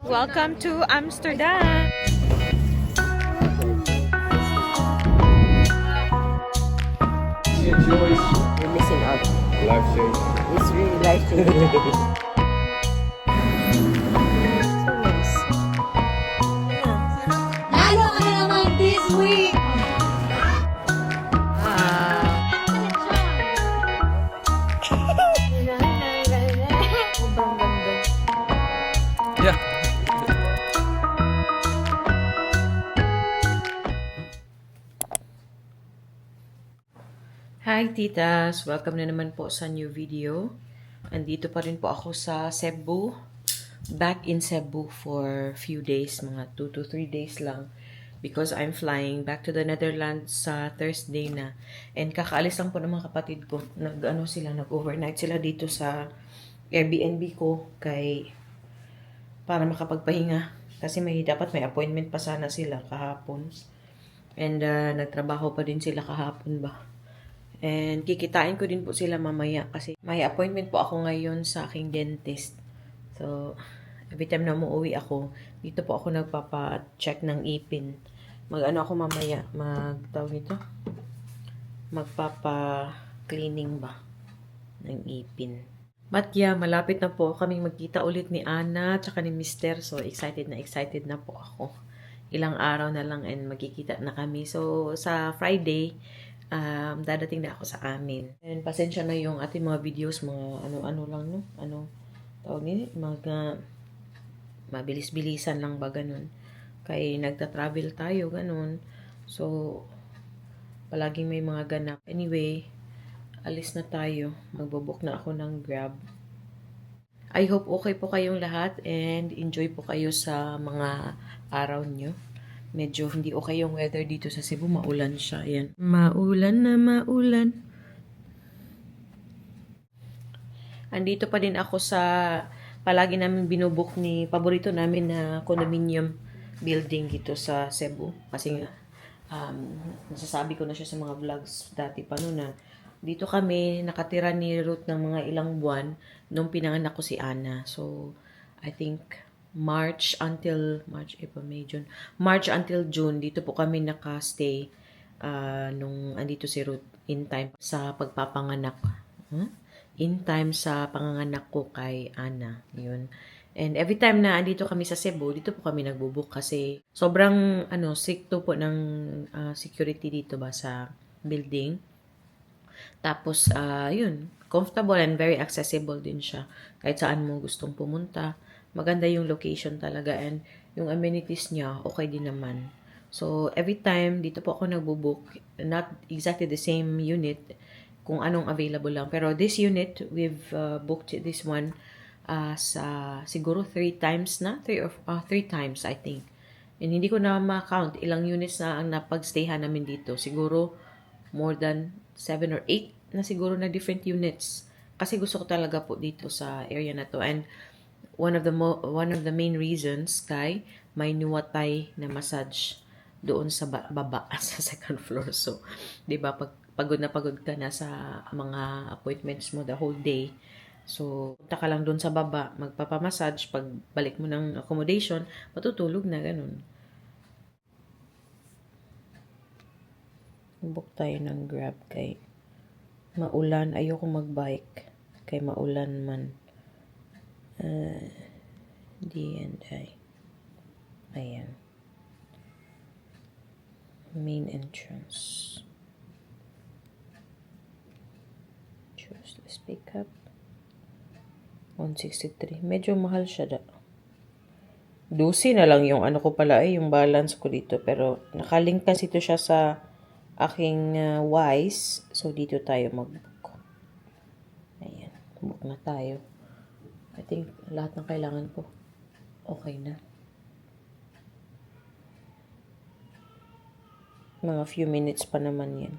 Welcome to Amsterdam! You're missing out. Life change. It's really life-changing. So nice. Lalo ka na naman this week! Sobrang ganda. Yeah. Hi titas! Welcome na naman po sa new video. Andito pa rin po ako sa Cebu. Back in Cebu for few days, mga 2 to 3 days lang. Because I'm flying back to the Netherlands sa Thursday na. And kakaalis lang po ng mga kapatid ko. Nag-overnight sila dito sa Airbnb ko para makapagpahinga. Kasi dapat may appointment pa sana sila kahapon. And nagtrabaho pa din sila kahapon ba. And kikitain ko din po sila mamaya kasi may appointment po ako ngayon sa aking dentist. So, every time na umuwi ako, dito po ako nagpapa-check ng ipin. Mag-ano ako mamaya, magpapa-cleaning ba ng ipin. But yeah, malapit na po kaming magkita ulit ni Ana tsaka ni Mister. So, excited na po ako. Ilang araw na lang and magkikita na kami. So, sa Friday, dadating na ako sa amin. And pasensya na yung ating mga videos, mga ano-ano lang, no? Tawag nila? Mabilis-bilisan lang ba, ganun. Kaya nagta-travel tayo, ganun. So, palaging may mga ganap. Anyway, alis na tayo. Magbobook na ako ng Grab. I hope okay po kayong lahat and enjoy po kayo sa mga araw nyo. Medyo hindi okay yung weather dito sa Cebu. Maulan siya. Ayan. Maulan na maulan. Andito pa din ako sa palagi namin binubook ni paborito namin na condominium building dito sa Cebu. Kasi nasasabi ko na siya sa mga vlogs dati pa noon na dito kami nakatira ni Ruth ng mga ilang buwan nung pinanganak ko si Ana. So, I think March until June, dito po kami nakastay nung andito si Ruth in time sa pagpapanganak. In time sa panganganak ko kay Ana. Yun. And every time na andito kami sa Cebu, dito po kami nagbubook kasi sobrang stricto po ng security dito ba sa building. Tapos, yun, comfortable and very accessible din siya. Kahit saan mo gustong pumunta. Maganda yung location talaga and yung amenities niya, okay din naman. So, every time, dito po ako nagbubook, not exactly the same unit, kung anong available lang. Pero this unit, we've booked this one sa siguro 3 times na, 3 times, I think. And hindi ko na ma-count ilang units na ang napag-stayhan namin dito. Siguro more than 7 or 8 na siguro na different units. Kasi gusto ko talaga po dito sa area na to. And one of the main reasons kay may nuwatay na massage doon sa baba sa second floor. So, 'di ba pag pagod ka na sa mga appointments mo the whole day. So, punta ka lang doon sa baba, magpapamassage, pag balik mo ng accommodation, matutulog na ganun. Book tayo ng Grab kay maulan, ayoko magbike kay maulan man. D&I. Ayan. Main entrance. Choose this pick up. 163. Medyo mahal siya 12 na lang yung ano ko pala yung balance ko dito. Pero nakalink kasi ito siya sa aking Wise. So dito tayo mag-book. Ayan. Book na tayo. I think lahat ng kailangan ko okay na. Mga few minutes pa naman yan.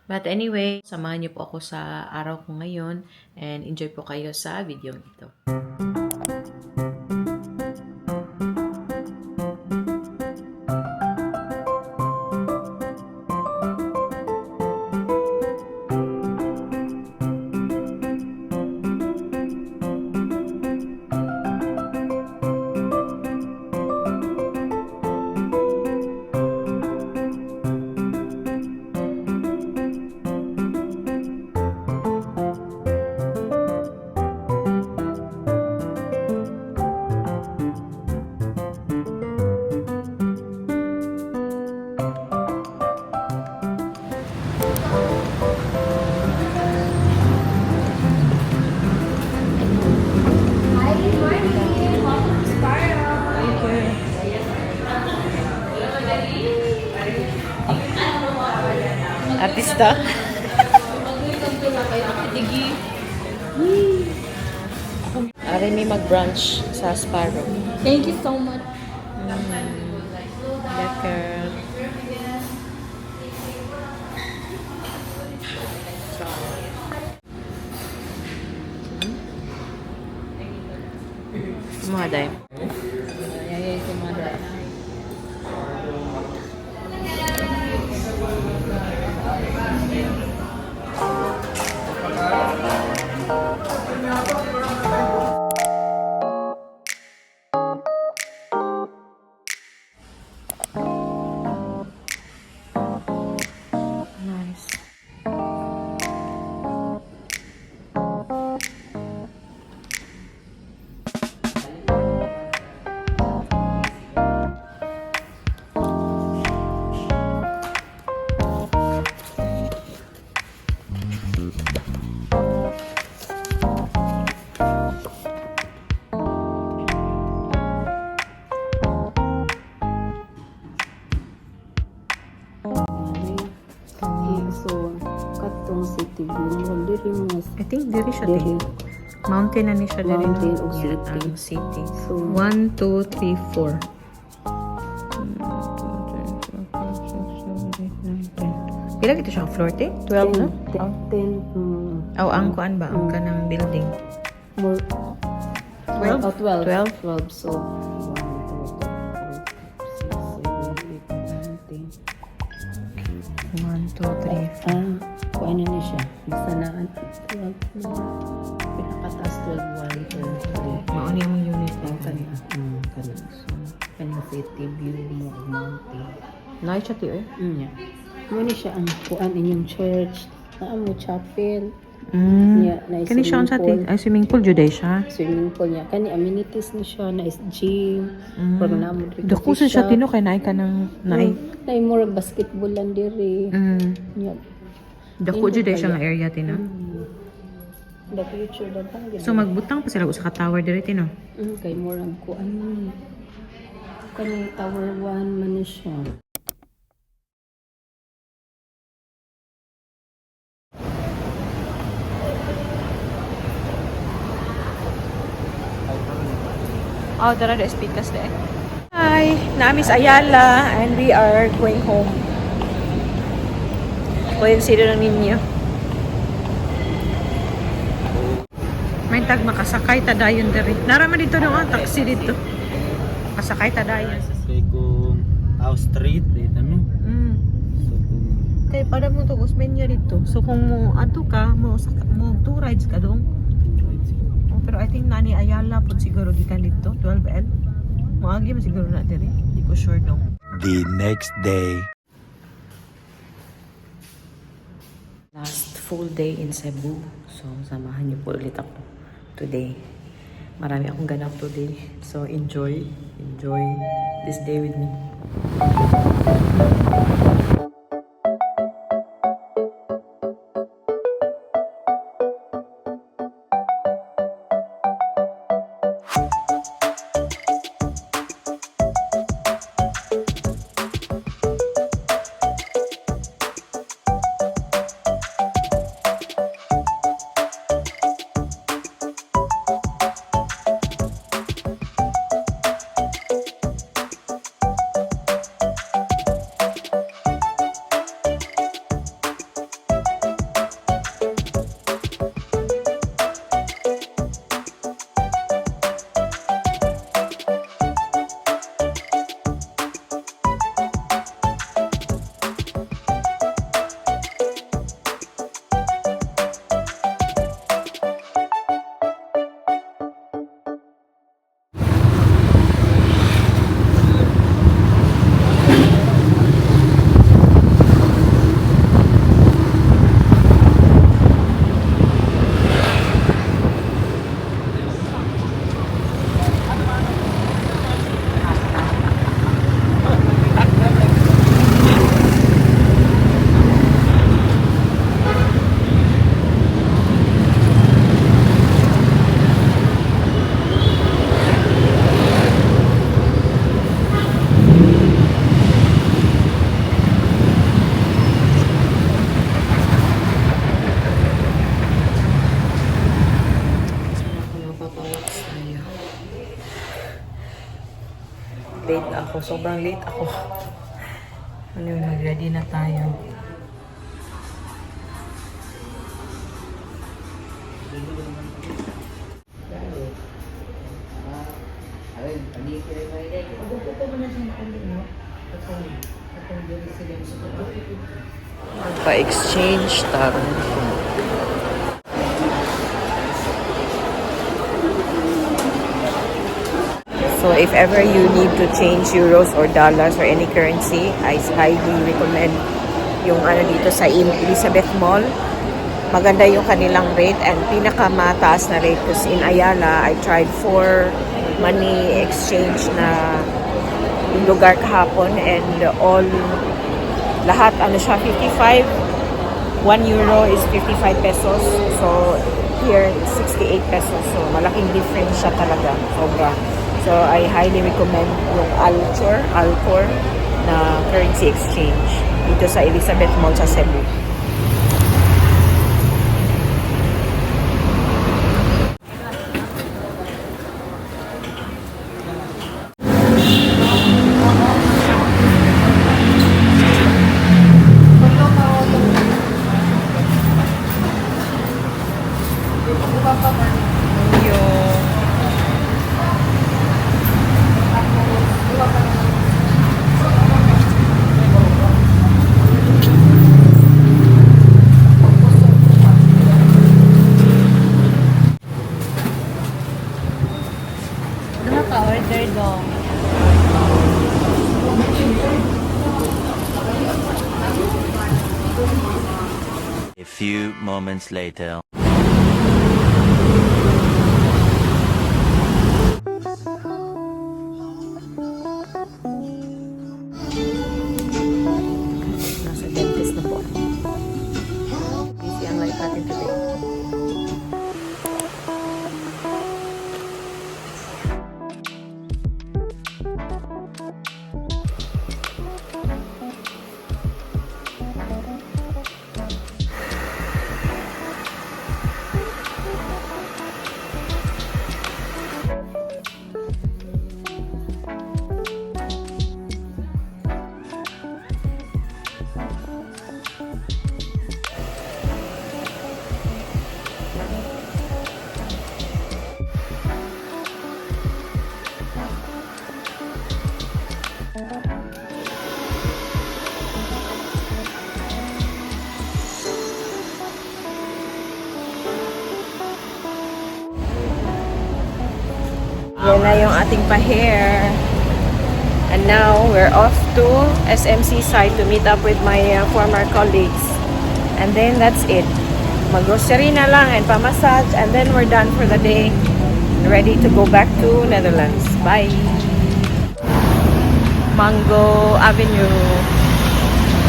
But anyway, samahan niyo po ako sa araw ko ngayon and enjoy po kayo sa video nito. Basta. Ari may mag-brunch sa Sparrow. Thank you so much. Lekker. Mga day. Yayay kumada. Nice. So, katong city view, diri mga I think diri siya diri. din. Mountain na ni siya diri. Mountain ug Yeah, city. ang city. So, 1, 2, 3, 4. Pila kita siya ang floor, te? 12, no? 10, Aw, ang kuan ba? Ang kanang building. more, 12? 12. 12? 12. So, 1, 2, 3, 4, 5, 6, 7, 8, 9, 10. 1, 2, 3, 4. Kuan na siya. Masanaan. 12 na. Pinakataas 12, 1, 2, 3. Mauni ang unit. Ang kana. Kana. So, kanang city view mo ug mountain. Nice siya, te, eh? Yeah. Muna siya ang kuan inyong church. Mo chapel. Yeah, na Kani siya ang sa te? swimming pool. Ay, swimming pool, juday siya. Swimming pool niya. Kani amenities ni siya. Na is gym. Pag namo diri. Dako sa siya, tino, kay naay ka ng, naay. Na more basketball lang diri. Yeah. Dako juday siya nga area, tino. The future daw pang So, magbutang pa sila sa ka-tower diri, tino. kay more ang kuan ni. Kani tower 1 man ni siya. Oh, there are speakers there. Hi, namis Ayala and we are going home. Pwede sila ng ninyo. May tag makasakay tadayon diri. Naraman dito ng taxi dito. Makasakay tadayon. Kay kung House Street, dito ano? So kung Kay para mo to menu dito. So kung mo ato ka, mo two rides ka dong. Oh, pero I think nani Ayala pud siguro gikan dito, 12L. Moagi mo siguro na diri. Di ko sure dong. The next day. Last full day in Cebu. So, samahan niyo po ulit ako today. Marami akong ganap today. So, enjoy this day with me. Late ako. Sobrang late ako. Ano yun, mag-ready na tayo. Pa-exchange tarong. So if ever you need to change euros or dollars or any currency, I highly recommend yung ano dito sa Elizabeth Mall. Maganda yung kanilang rate and pinakamataas na rate kasi in Ayala, I tried 4 money exchange na yung lugar kahapon and lahat ano siya 55. 1 euro is 55 pesos. So here 68 pesos. So malaking difference siya talaga. Sobra. So, I highly recommend yung Alcor na currency exchange dito sa Elizabeth Mall sa Cebu. Order dong. A few moments later. Nasa dentist na po. Busy ang life natin today. Yan na yung ating pa-hair. And now, we're off to SMC side to meet up with my former colleagues. And then, that's it. Mag-grocery na lang and pa-massage. And then, we're done for the day. Ready to go back to Netherlands. Bye! Mango Avenue.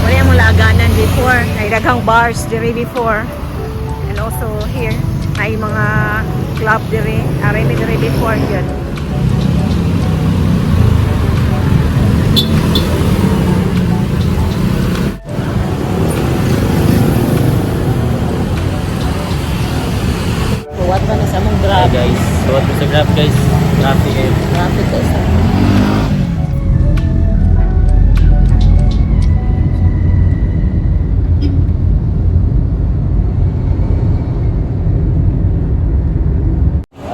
Wala yung laganan before. Naidaghang bars diri before. And also here, ay mga club diri. Aray mi diri before yun. Buwat ba na sa mong grab? Guys, tuwad ko sa Grab guys. Traffic eh. Traffic ka sa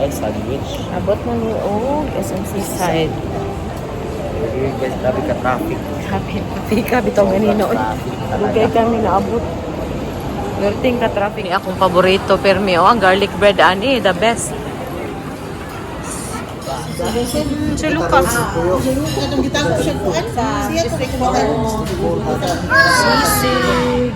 Ay, sandwich. Abot mo ni SMC side. Here guys, grabe ka traffic. Pika bitong ganino. Traffic Lugay talaga. kami naabot. Werting ka traffic. Akong paborito permi ang garlic bread ani, the best. Si Lucas. Sisig.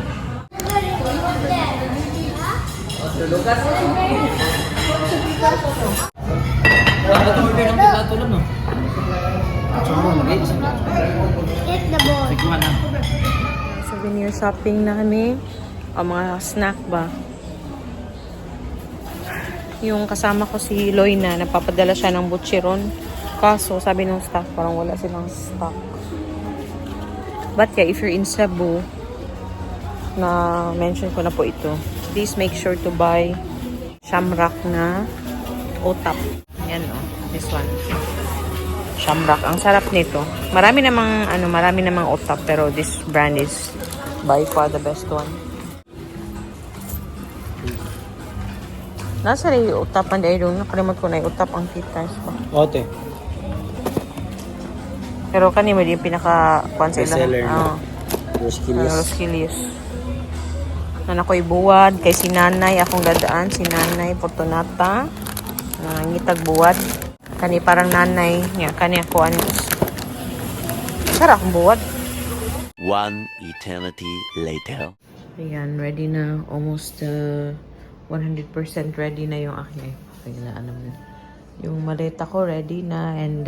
Souvenir shopping na kami. O mga snack ba? Yung kasama ko si Loyna, napapadala siya ng butcheron. Kaso, sabi ng staff, parang wala silang stock. But yeah, if you're in Cebu, na mention ko na po ito, please make sure to buy shamrock na otap. Yan o, this one. Shamrock. Ang sarap nito. Marami namang utap, pero this brand is by far the best one. Nasa rin yung utapan dahil doon. Nakalimot ko na yung utap ang kitas pa. Ote. Pero kanina din Bestseller na. Roskilius. Roskilius. Nan ako'y buwad. Kay si nanay akong dadaan. Si nanay Fortunata. Ngitag buwad. Kani parang nanay. Kani ako anis. Sarap akong buwad. One eternity later. Ayan, ready na. Almost 100% ready na yung aking. Yung maleta ko ready na. And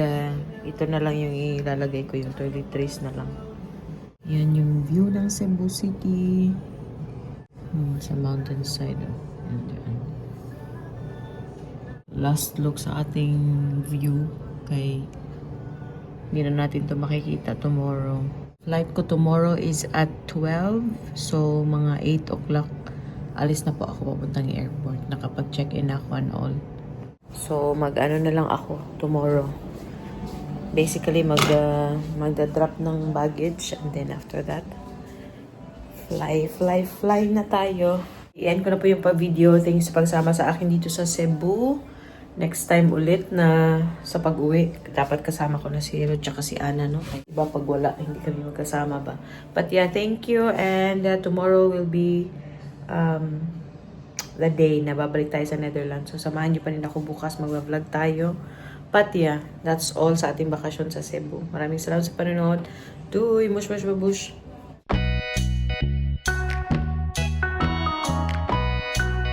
ito na lang yung ilalagay ko. Yung toiletries na lang. Yan yung view ng Cebu City. Sa mountainside. Last look sa ating view. Kay hindi na natin to makikita tomorrow. Flight ko tomorrow is at 12. So, mga 8 o'clock, alis na po ako papuntang airport. Nakapag-check-in ako and all. So, mag-ano na lang ako tomorrow. Basically, magda-drop ng baggage. And then after that, fly na tayo. I-end ko na po yung pa-video. Thanks sa pagsama sa akin dito sa Cebu. Next time ulit na sa pag-uwi, dapat kasama ko na si Rod tsaka si Ana, no? Iba pag wala, hindi kami magkasama ba? But yeah, thank you. And tomorrow will be the day na babalik tayo sa Netherlands. So, samahan niyo pa rin ako bukas. Mag-vlog tayo. But yeah, that's all sa ating bakasyon sa Cebu. Maraming salamat sa panonood. Tuy, mush, mush, babush.